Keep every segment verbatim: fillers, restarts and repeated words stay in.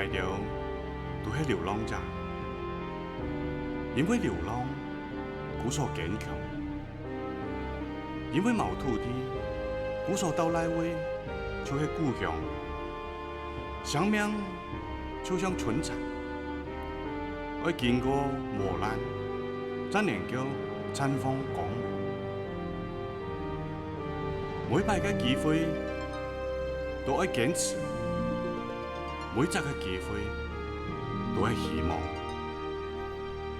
𠊎兜都係流浪者，因為流浪，故所堅強；因為無土地，故所到哪位就係故鄉。生命就像春蠶，愛經過磨難，正能夠綻放光芒。每擺个機會都愛堅持，每隻个機會都愛希望。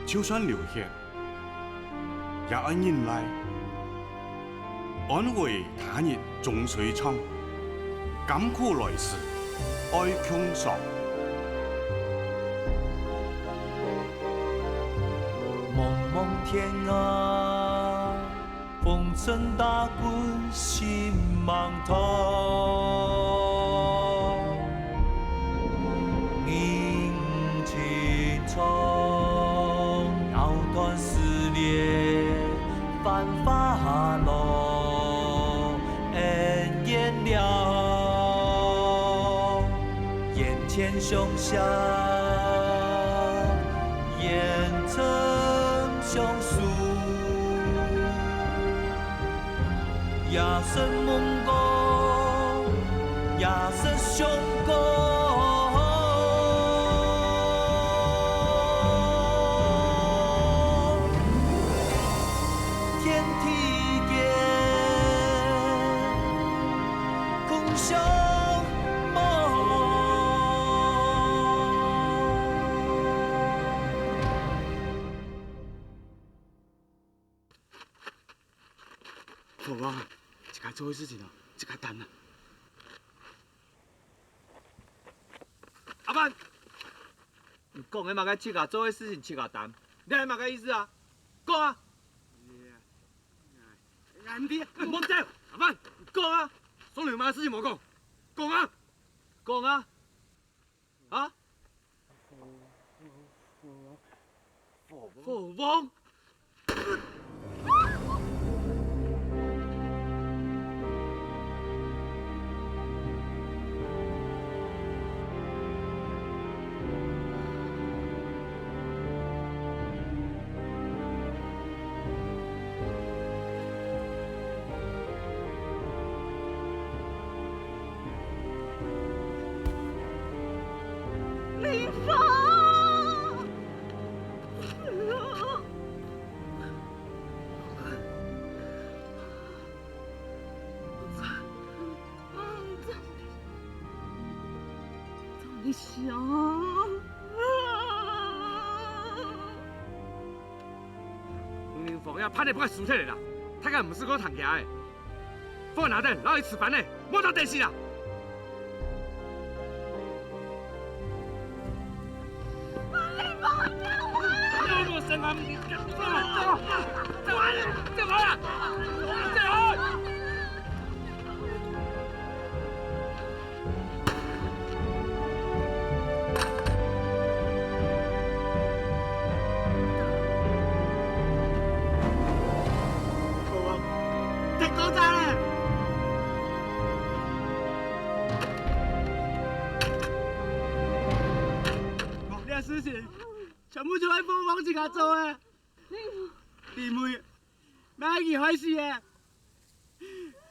就算流血，也愛忍耐。安危他日終須唱，甘苦來時愛共嘗。濛濛天涯，風塵打滾心茫茫。人情長，藕斷絲連，繁華落，煙煙了。眼前相惜，眼 曾相守，夜深夢過，夜深相過。天地間，空相望。 火旺啊，自家做个事情哦，自家擔啊。阿范，你講个麼个自家做个事情自家擔？你係麼个意思啊？講啊！俺爹，莫走！阿范，你講啊！上流氓个事情莫講，講啊！講啊！ 啊？火旺！ 林峰！你想？林峰，這盤仔分佢收忒咧啦，大家毋使過談其他个。 放拿等，摎佢食飯呢，莫當等死啦！這事情全部就係火旺自家做个，因為 乜係佢害死个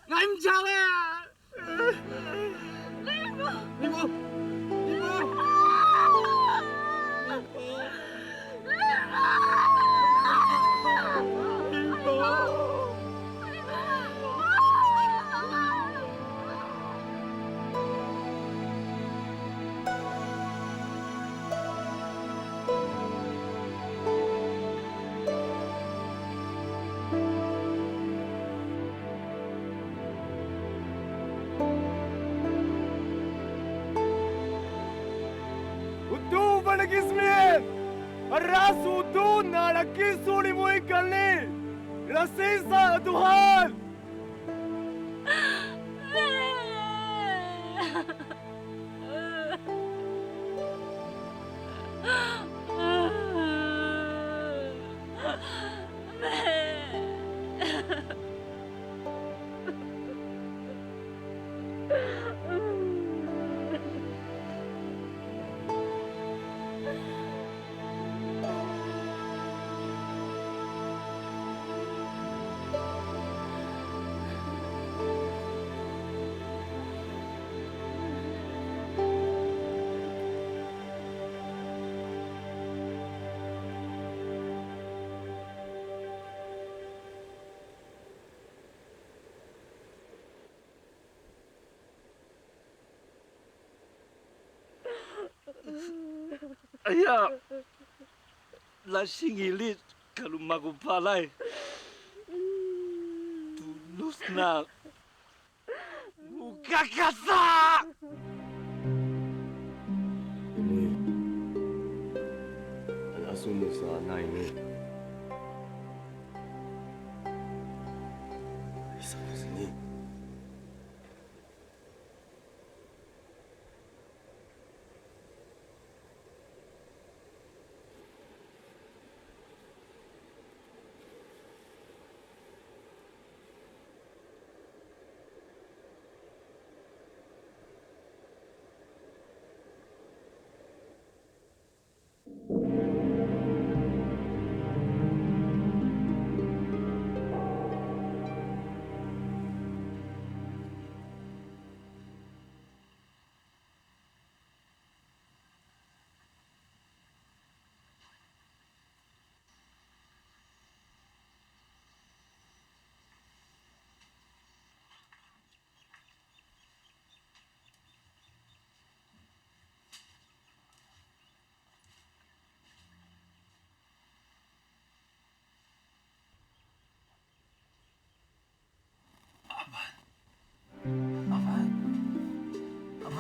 ，𠊎毋著个啊！林峰！林峰！林峰！林峰！林峰！ Utuh panakismin! Aras utuh na lakis ulimui kali! Rasisa Tuhan! 哎呀，拉西尼利卡鲁马古巴莱，杜鲁斯纳，乌卡卡萨。Ini, anak sumur sa na ini. Isa ko sini. 阿凡，阿凡，阿凡。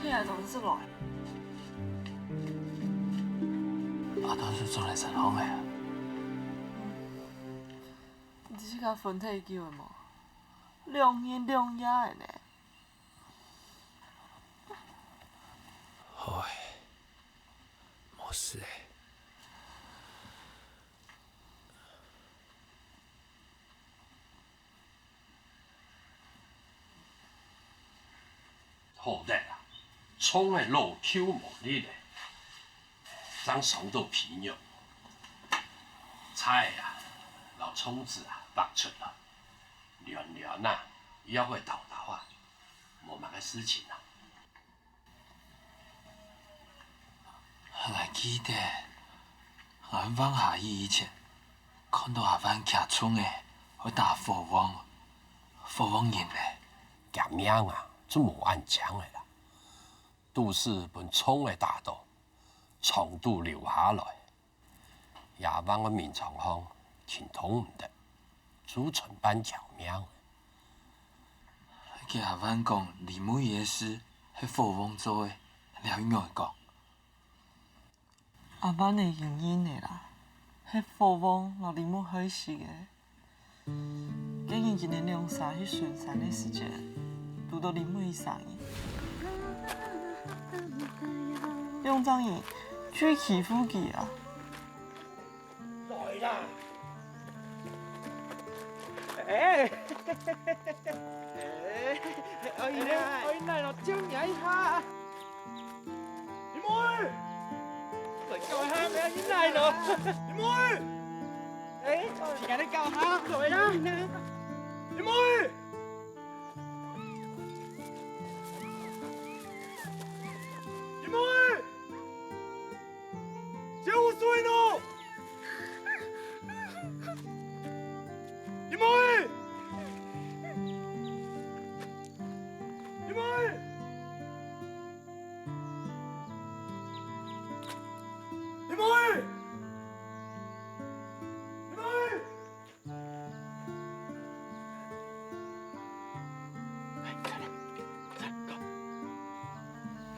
你来做麼个？阿東係做來山上个啊？你自家分忒久个無？兩日兩夜个呢。 好欸，無事欸。好得啊，蔥仔老舊無力咧，正傷到皮肉。菜啊，摎蔥子啊，拔出來，亂亂啊，擛來沓沓啊，無麼个事情啊。 𠊎記得，𠊎還下雨以前，看到阿萬擎蔥仔，會打火旺，火旺人咧。厥命啊，就無恁靚个啦。都係分蔥仔打到，腸肚流下來。 也望个眠床項，輕動毋得，就伸半條命。該阿萬講，林妹个事係火旺做个，這仰會講？阿萬个原因个啦，係火旺摎林妹害死个。 該日佢等兩儕去巡山个時節，堵到林妹一儕人。兩儕人就欺負佢啊！來啦！欸！欸！哎呀！哎呀！來咯，救你一下！ 林妹！來救下，毋好入來咯！林妹！欸，自家來救下，來啦！林妹！林妹！救水咯！ 林妹！林妹！林妹！林妹！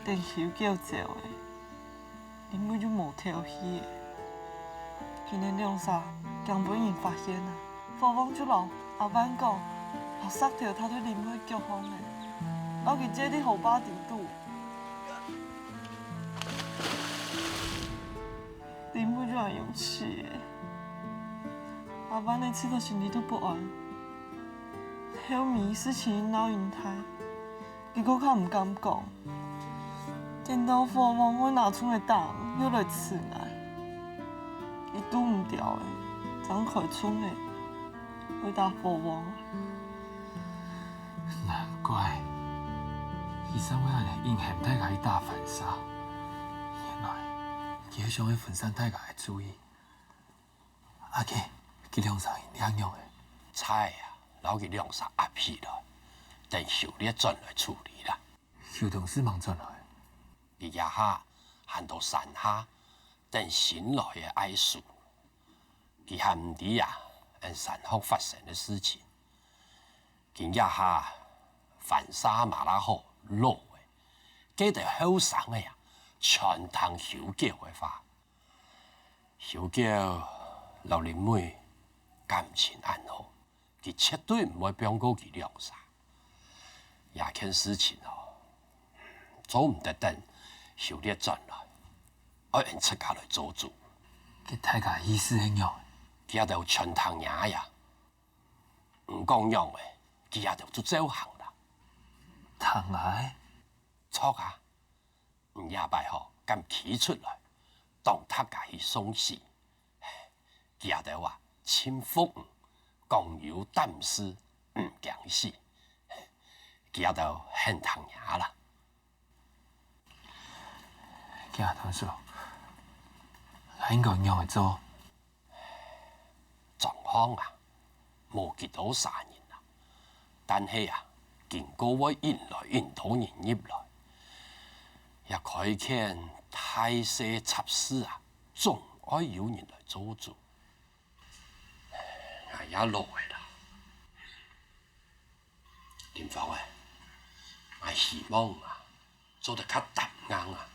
等佢救走咧，林妹就無敨氣咧。佢等兩儕驚分人發現啊，火旺就摎阿萬講，摎石頭踏在林妹腳項咧，摎佢跌在河壩底肚。 林妹就恁樣死咧。阿萬仔試著心裡肚不安，後尾事情鬧恁大，佢過較毋敢講。等到火旺會拿蔥仔打人，又來㓾𠊎，佢堵毋著咧，正開銃仔，會打火旺。難怪，佢正會恁仔硬喊大家去打番社。原來， 佢係想愛分散大家个注意。阿基，佢兩儕人仰仔？菜啊，摎佢兩儕壓起來，等邱烈轉來處理啦。邱同事吂轉來？佢這下還在山下等新來个阿叔，佢還毋知啊，恩山項發生个事情。今這下番社嘛啦好，老个，該兜後生个啊，全聽邱筊个話。 邱筊摎林妹感情恁好，佢絕對毋會放過佢兩儕。這件事情哦，做毋得等邱烈轉來，愛恩自家來做主。該大家意思係仰？佢兜全聽𠊎个，你講仰仔，佢兜就照行啦。聽𠊎？著啊！ 你這擺吼，敢企出來，當大家去送死。佢兜啊，盡服你，講有膽識，毋驚死。佢兜很聽𠊎啦。佢兜說，𠊎應該仰仔做？ 莊項啊，無幾多儕人啊，但係啊，經過會引來恁多人入來。這開間大細雜事啊，總愛有人來做主。𠊎也老了啦。林芳啊，𠊎希望啊， 做得較擔硬啊，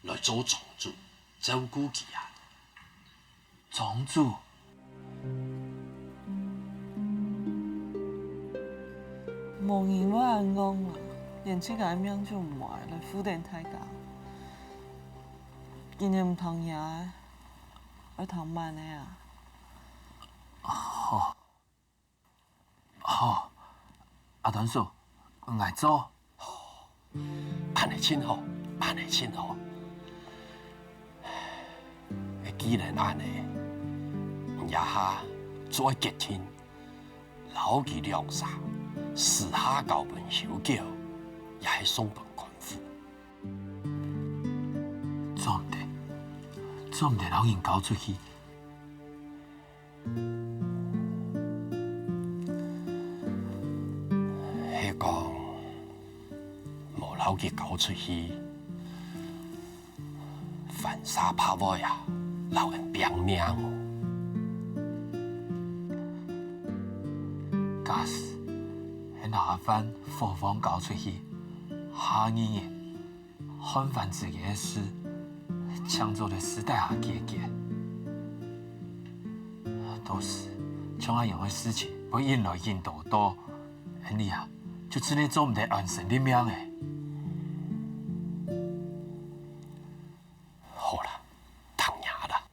來做莊主，照顧佢啊。莊主？無人會恁戇啊，連自家个命就毋愛來負擔大家。今日毋聽𠊎个，愛聽滿仔啊。好。 好，阿端叔，𠊎做。恁仔盡好，恁仔盡好。既然恁仔，你這下做決定，摎佢兩儕，私下交分邱筊，也係送分官府。做毋得，做毋得摎人交出去。 係講，無摎佢交出去，番社怕會啊，摎人拚命哦。假使係拿番伙房交出去，下二日， 漢番子个事，正做得私底下解決。到時，像恁樣个事情會引來引多多，恩俚啊，就真个做毋得安身立命了。好啦，聽𠊎啦。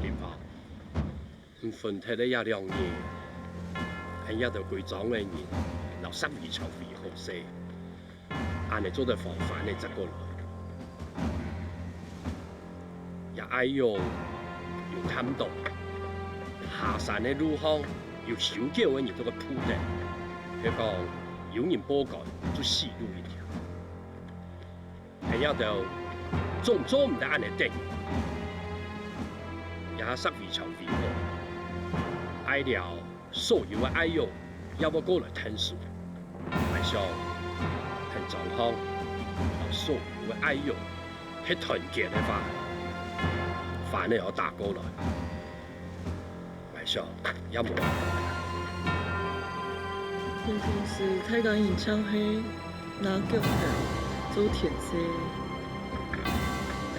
林芳，你分忒了這兩日，𠊎這兜歸莊个人摎石圍牆圍好勢，恁仔做得防番仔輒過來。這阿勇有探到，下山个路項有守狗个人在該跍等，係講有人報官就死路一條。 𠊎這兜總做毋得恁仔等人。這下石圍牆圍好，愛了所有个阿勇也會過來𢯭手。𠊎想，𢯭庄項摎所有个阿勇係團結个話，𠊎等愛打過來。 𠊎想也無。平常時大家人像係拿鉸刀做天使，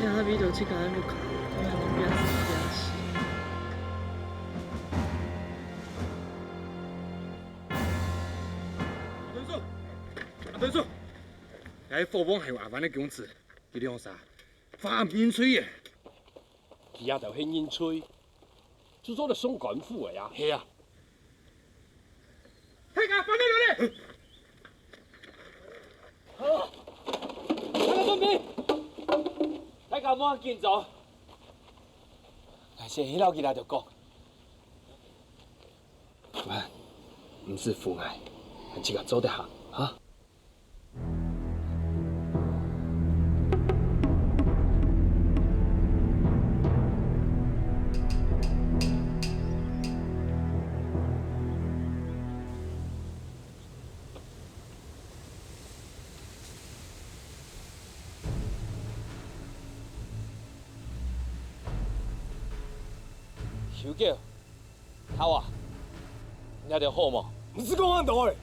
這下為著自家个屋下，𠊎等拚生拚死。阿德叔，阿德叔，這伙房還有阿凡个公子，佢兩儕，話毋認罪耶！佢這兜係認罪， 就做得送官府个啊。係啊。大家，放你落來！大家分兵！大家莫緊張，𠊎先去摎佢兜講。毋使扶𠊎，𠊎自家做得行，哈？ 秋狗，頭啊，你這兜好無？毋使講恁多咧！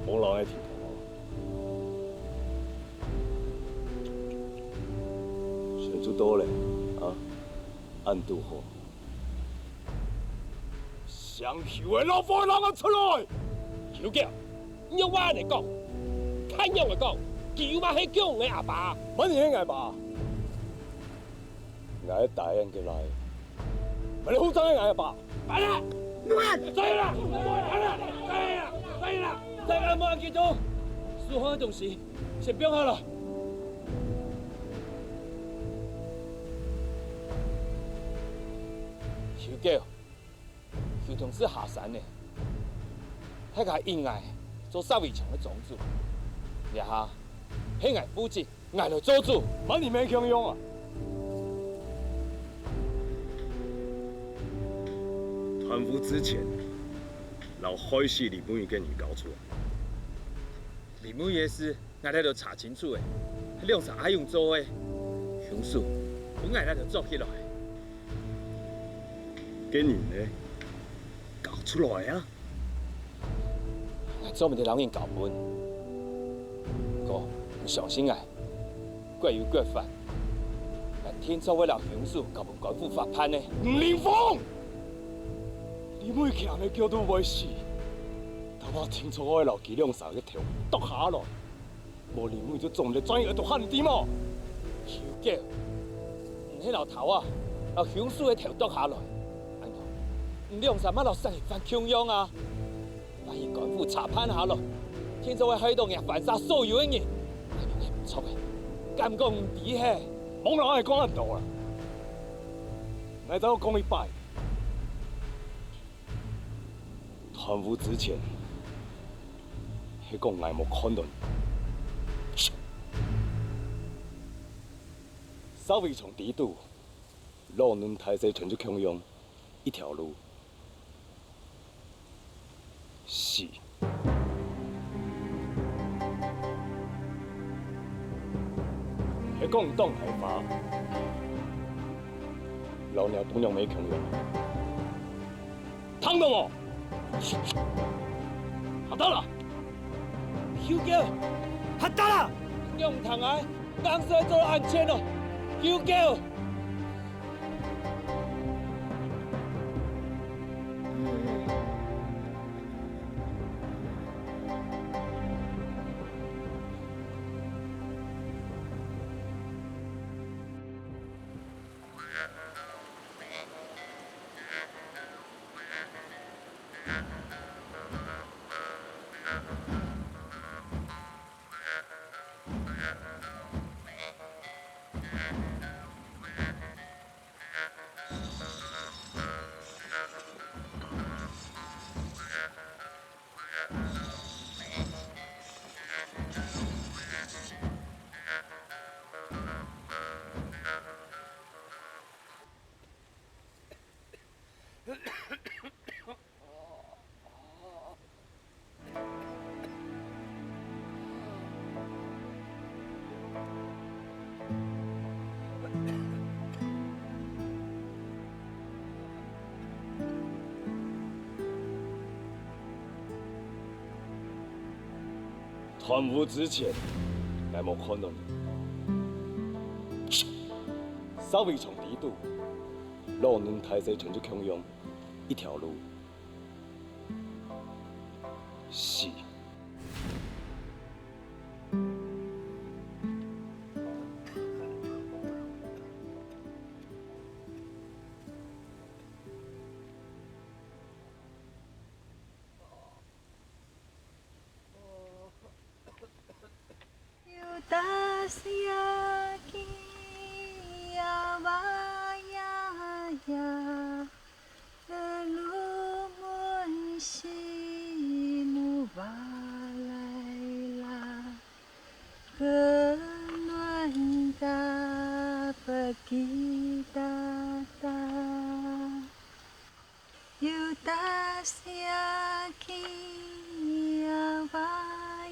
無人愛聽哦。先做到咧，啊，恁堵好。想救个老虎个人啊，出來！秋狗，你仰會恁樣講？看樣來講，佢又嘛係叫你阿爸。麼人係𠊎爸？ 𠊎大人个倈，麼人負責个𠊎阿爸？來啦！來啦！來啦！來啦！來啦！大家莫激動，手項个東西先放下來。秋狗， 有同事下山呢，大家應𠊎做石圍牆个莊主，這下係𠊎負責，𠊎來做主。麼人乜共樣啊！斷烏之前，摎害死李木魚个人交出來。李木魚个事， 𠊎兜愛查清楚欸，係兩儕阿勇做个，兇手分𠊎兜捉起來。該人呢？交出來啊！𠊎做毋得摎人交分。毋過，你相信𠊎，國有國法，𠊎定著會摎兇手交分官府法辦个。吳林峰！李木魚強个腳都會死，頭下定著愛摎佢兩儕个頭剁下來。 無李木魚就做毋得專員个督察，你知無？秋狗，你係摎頭啊，摎兇手个頭剁下來。恁樣，你兩儕乜摎殺人犯共樣啊！萬一官府查辦下來，定著會害到𠊎番社所有个人，恁樣係毋著个，敢講毋知係？莫摎𠊎講恁多啦！𠊎再講一擺， 斷烏之前，係講𠊎無看著你。石圍牆底肚，老嫩大細全就共樣，一條路，死。 係講當大話，摎若餔娘姆共樣。聽著無？哈達啦！秋狗！哈達啦！你仰毋聽啊？硬係做到恁前哦！秋狗！ 斷烏之前，𠊎無看著你。石圍牆底肚，老嫩大細全就共樣，一條路，死。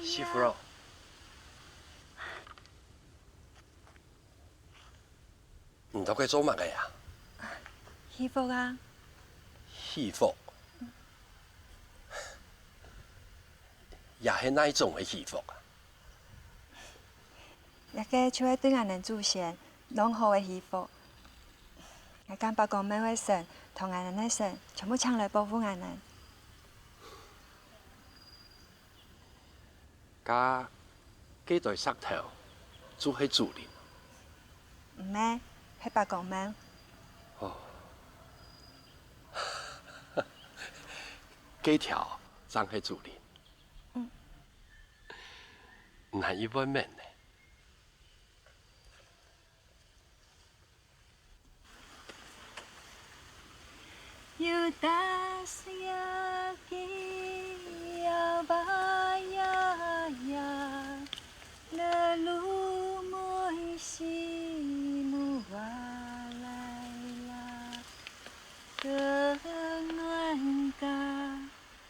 師傅咯，你在該做麼个啊？戲服啊。戲服？這係哪種个戲服啊？ 這个就係對𠊎等祖先弄好个戲服。𠊎敢伯公廟个神同𠊎等个神全部請來保護𠊎等。該，該堆石頭就係祖靈？毋係，係伯公廟。哦，該條正係祖靈。嗯。 你還一問問呢？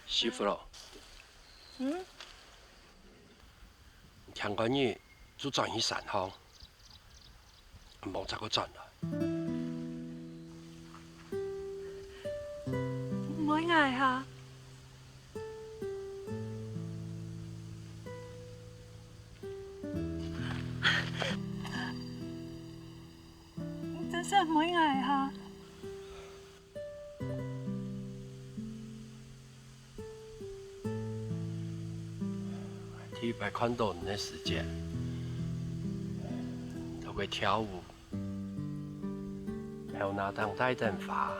師傅咯，嗯？ 聽講你就轉去山項，無再過轉來。毋愛𠊎哈！真係毋愛𠊎哈！ 第一擺看著你个時節，在該跳舞，頭那頂戴等花，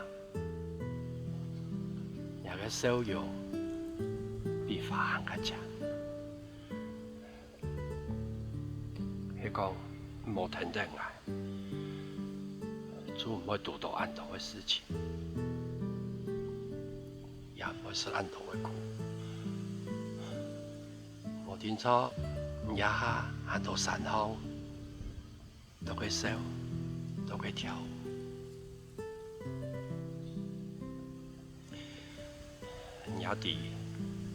若个笑容比花還較靚。 係講，無跈等𠊎，就毋會堵著恁多个事情，也毋會食恁多个苦。無定著，你這下還在山項，在該笑，在該跳舞。 你也知，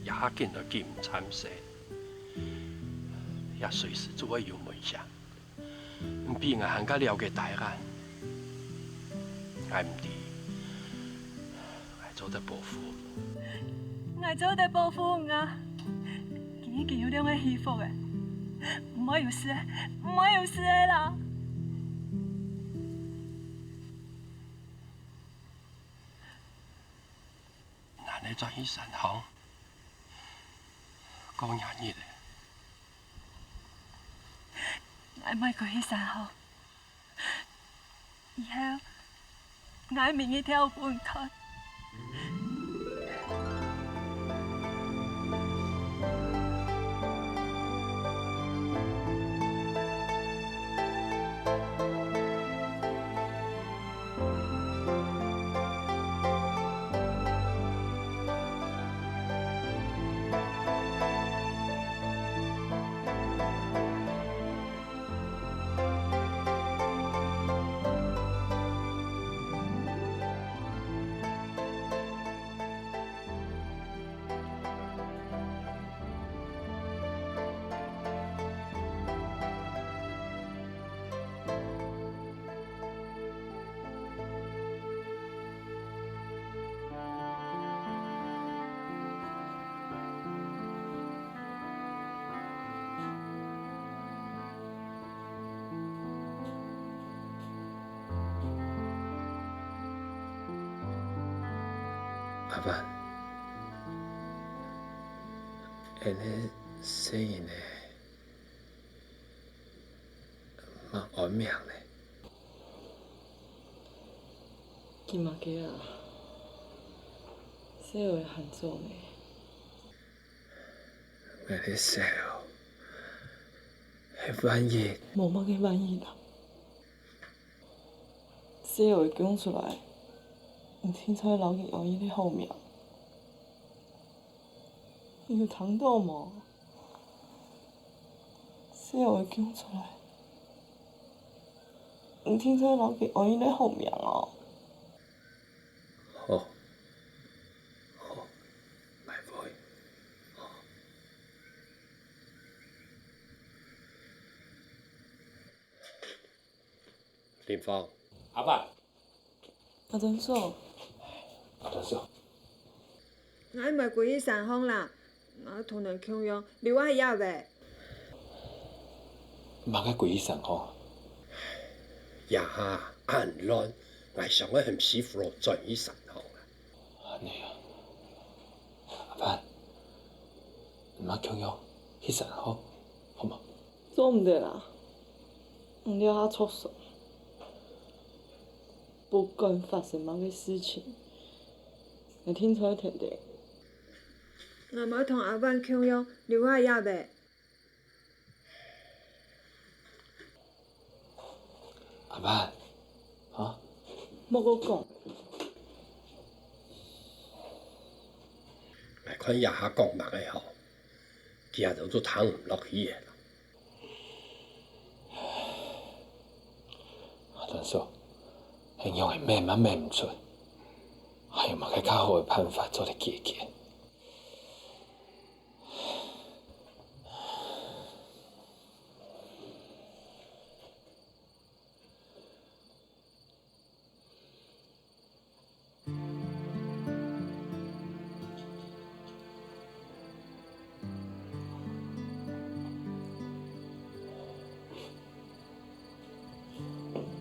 這下緊來緊毋暫時，也隨時就會有危險。你比𠊎還較了解大自然，𠊎毋知，𠊎做得保護。𠊎做得保護你啊！佢已經有兩个戲服了，毋會有事，毋會有事个啦！ 𠊎等轉去山項過若日仔。𠊎毋愛過去山項。以後，𠊎愛明日跳舞分你看。 阿爸，恁呢細人仔， 嘛安名呢？佢麼个啊？細妹還早呢。𠊎个細妹係萬一。無麼个萬一啦。細妹降出來，你定著愛摎佢安一個好名。你有聽著無？細妹降出來，你定著愛摎佢安一個好名哦。 好，好，𠊎會。林芳。阿伯。阿珍嫂。阿珍嫂。 𠊎毋愛歸去山項啦，𠊎同你共樣留在這位。麼个歸去山項？這下恁亂，𠊎想愛喊師傅轉去山項啊。恁呢啊，阿伯，你嘛共樣去山項，好無？做毋得啦，你這下著爽。不管發生麼个事情，𠊎定著會跈等。 𠊎嘛愛同阿萬共樣留在這位。阿萬，哈？莫過講。𠊎看這下講麼个好，佢兜就聽毋落去了啦。 阿珍嫂，係仰仔搣嘛搣毋出，還有麼个較好个辦法做得解決？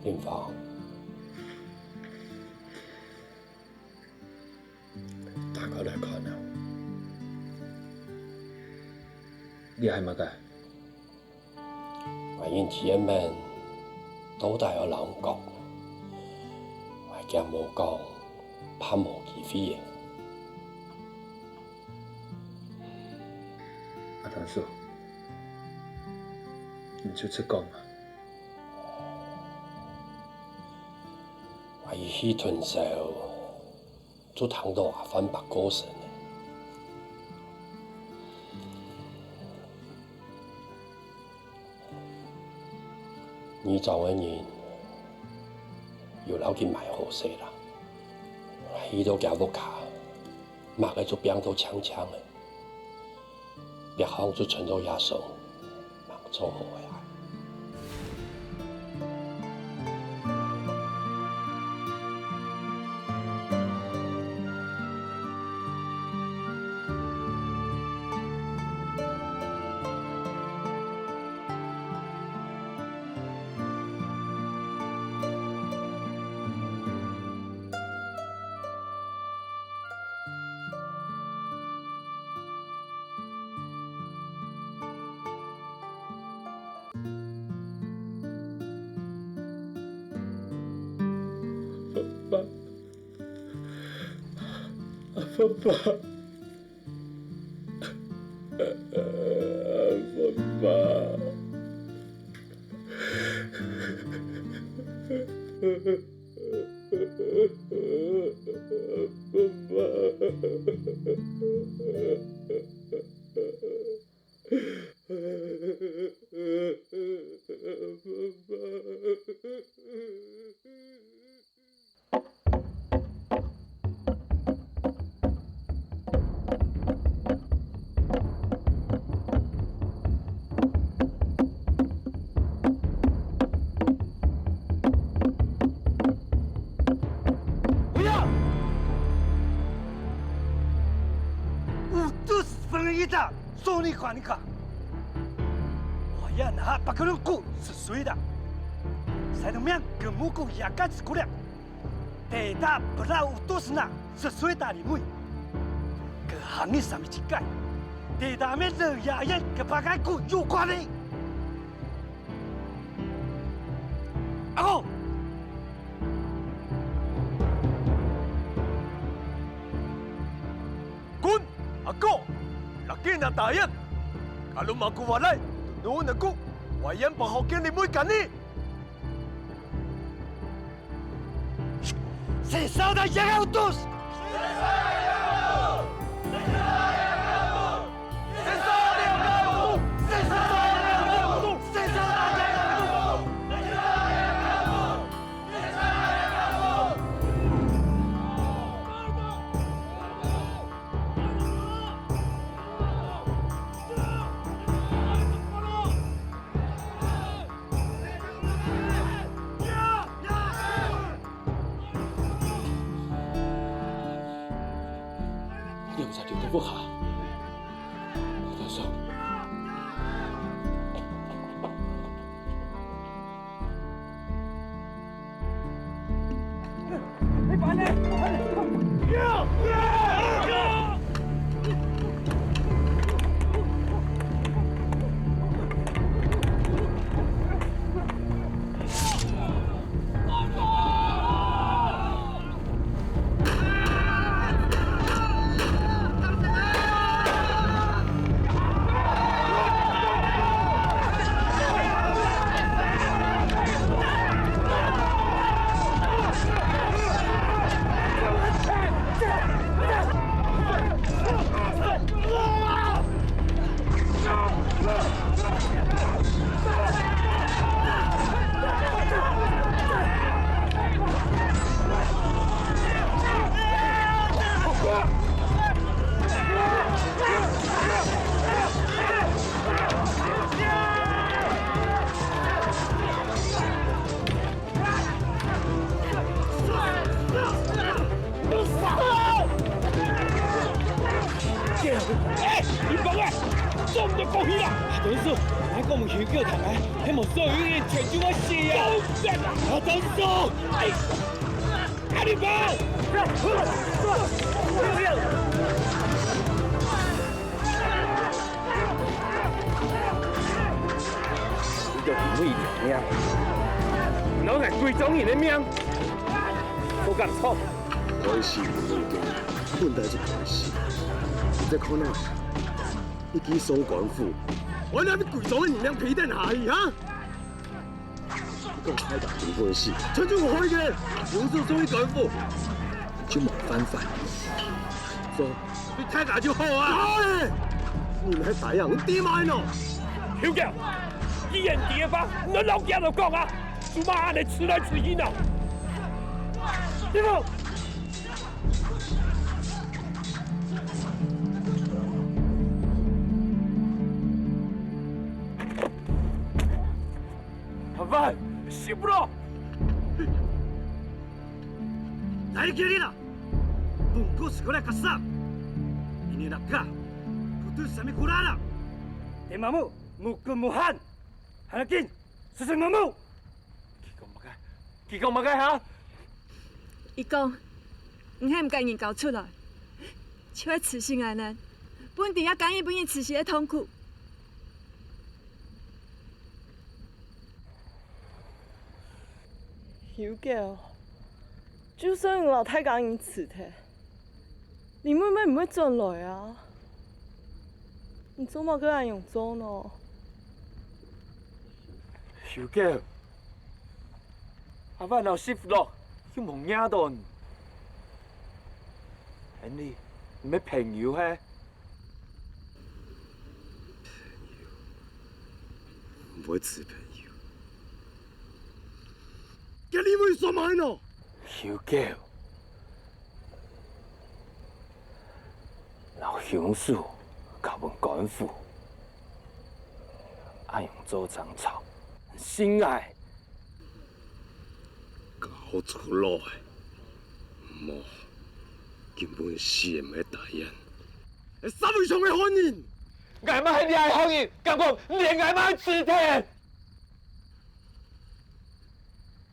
林芳，打開來看啊！這係麼个？ 𠊎人知恁樣到底愛仰講，𠊎驚無講，怕無機會。阿珍嫂，你就直講啊！𠊎一去屯州， 就聽著阿煥伯過身了。義莊个人有摎佢埋好勢啦，去到厥屋下，麼个就拚到淨淨了。 壁項就伸到這雙，吂做好个啊。 爸爸，爸爸，爸爸。 烏鴉！烏都斯分人一打，送你看你看。我也拿把个龙骨是谁的？谁能面跟木工一样干死过来？ 得打不老都是那十岁大的妹，可行业上面去改，得打没人牙眼，可把该骨有关的。阿公，滚！ 阿哥，laki na tayan. Kalau makuwalay, tunun ako. 我也不好跟你们干呢。谁说的也要毒死！你毋使留在屋下，大嫂。 哎，你放啊！做毋得講起啦！阿德叔，𠊎講毋係叫佢啊，係無所有人全部愛死啊！阿德叔，哎，阿里巴！你个無命命，拿𠊎歸莊人个命，好敢創！開始無命定，本來就開始。你再看啊，一支送官府，我哪會歸莊个人命賠等下去哈？ 講大家真歡喜，全就害个，有事做一官府，就無犯法。做，對大家就好啊。好咧，你們還打樣，你爹媽呢？休教，既然爹爸，你老家就講啊，做麼恁樣出來出去呢？你們 阿萬，死不了！來，叫你啦！本國是過來較少，因為那個不都是什麼苦難啊？你麻木，目光無限，還要緊，是什麼目？佢講麼个？佢講麼个哈？佢講，你還毋敢人交出來，就會自食恁樣，分這家人分人自食个痛苦。 有个，就算你摎大家人辭忒，你妹妹毋會轉來啊！你做麼个恁樣做呢？有个，阿爸老實落，又無惹到你。Henry，你个朋友嘿？ 朋友，毋會辭朋友。該你為什麼呢？有狗，摎兇手交分官府，恁樣做正著，信𠊎。 交出來！無，根本死毋會答應。係社會上个好人！𠊎嘛係這个好人，敢講連𠊎嘛係辭忒？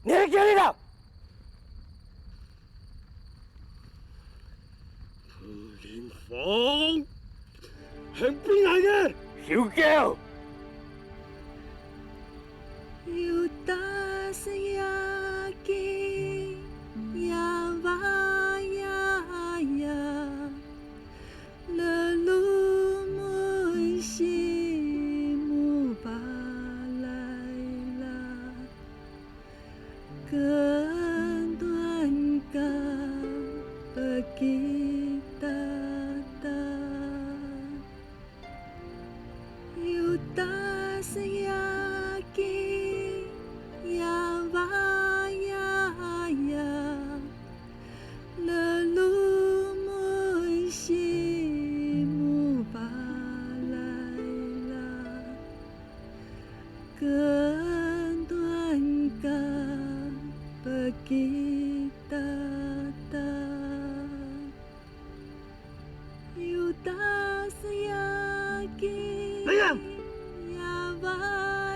你係叫你啦！ 林峰，肯變來个！有狗！ Yudas Yakin Yavayaya Lelumon Simubala Kita ta, yutas yakin, 林阳！ yavayaya,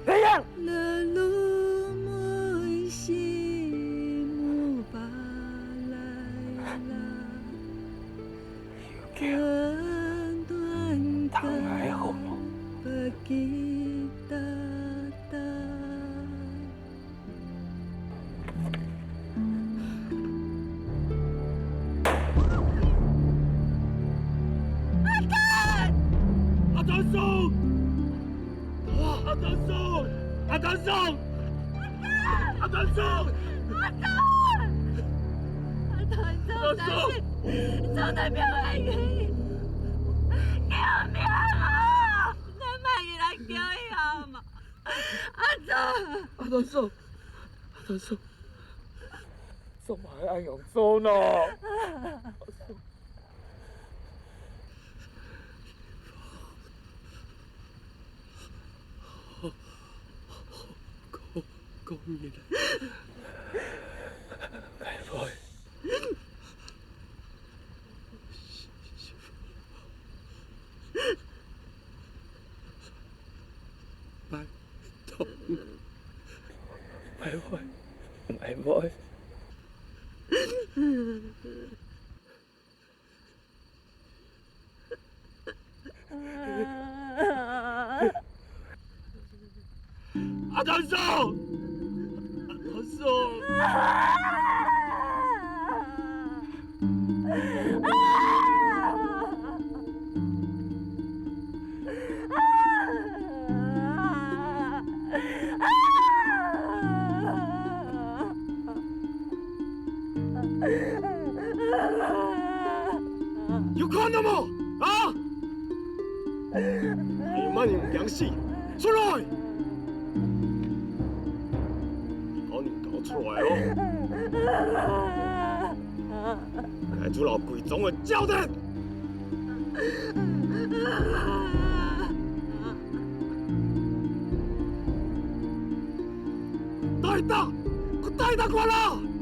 林阳！ lelumon simupalayla, 有care，tentuan 糖还好吗？ ka pagkita ta. 阿丹！阿丹叔！阿丹叔！阿丹叔！阿丹叔！阿丹！阿丹叔！阿丹叔！你做得不要来！救命啊！你买起来救一下嘛！阿忠！阿丹叔！阿丹叔！ 做麼个恁樣做呢？講，講你來。𠊎會。拜託。𠊎會。 𠊎會。阿丹叔！阿丹叔！ 有看到無？啊！你麼人毋驚死？出來！你趕緊搞出來哦！𠊎就摎歸莊个照等！ 帶佢，快帶佢看啦！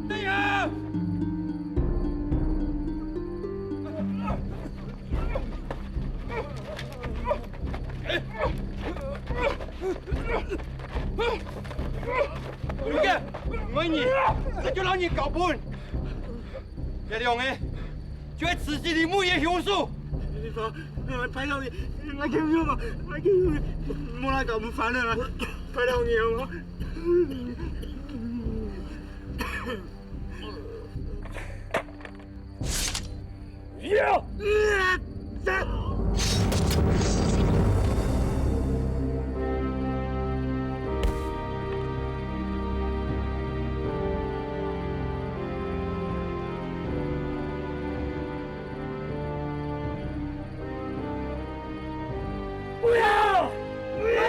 對啊！有个，毋愛你，這就摎你交分！這兩个 就係刺死你妹个兇手！拜託你，𠊎求你嘛，𠊎求你，莫來搞麻煩了啦！拜託你好無？ 不要！不要！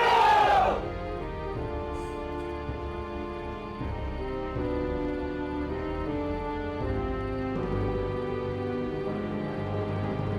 你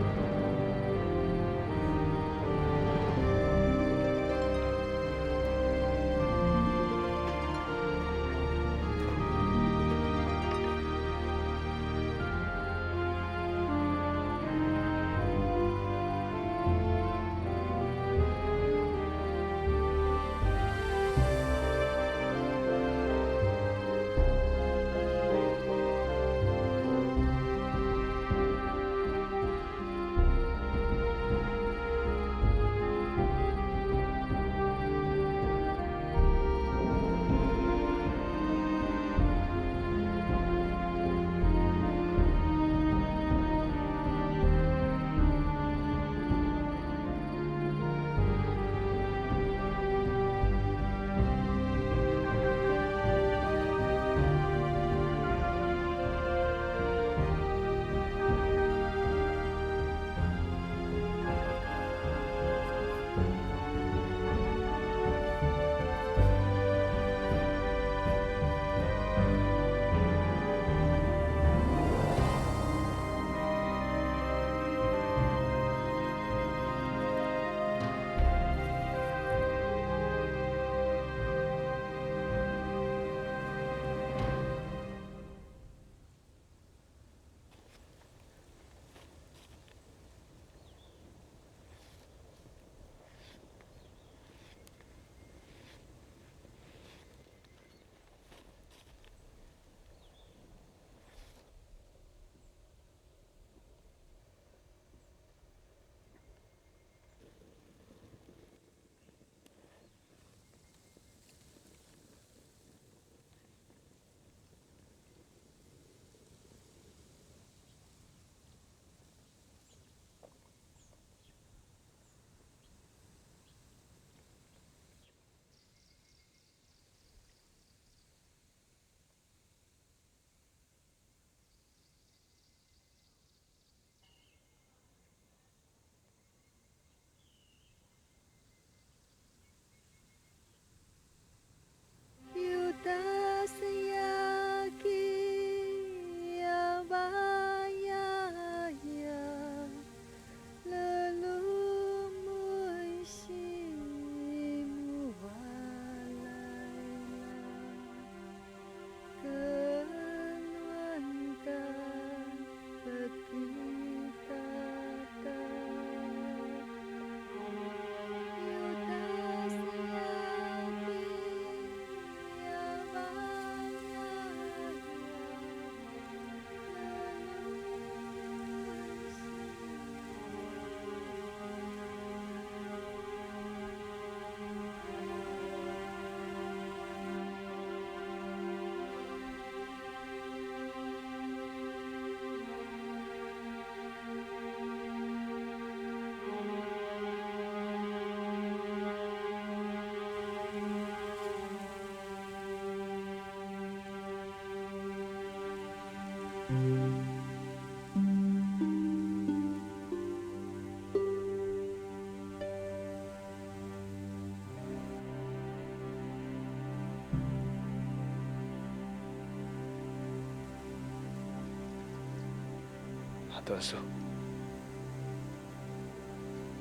阿段叔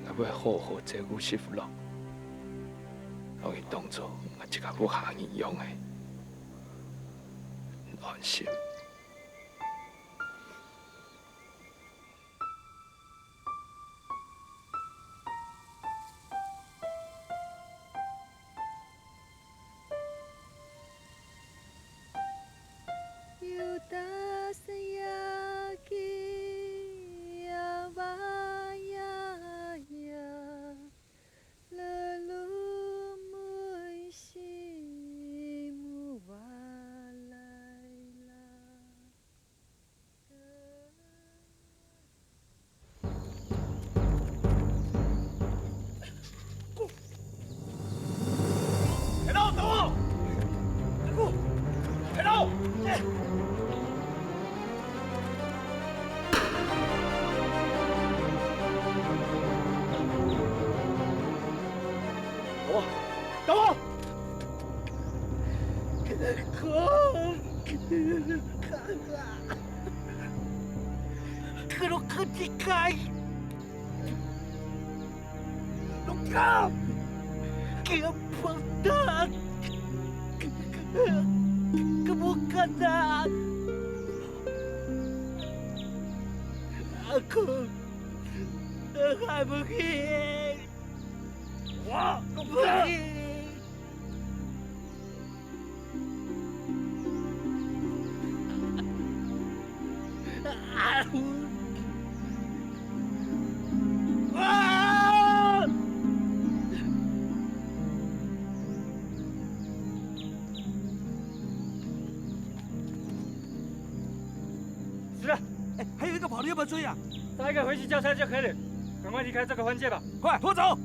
，𠊎會好好照顧媳婦咯，摎佢當做𠊎自家屋下人樣仔，你安心。 等我，等我！ 死了！哎，还有一个跑的，要不要追啊？杀一个回去叫车就可以了，赶快离开这个环界吧。快，拖走！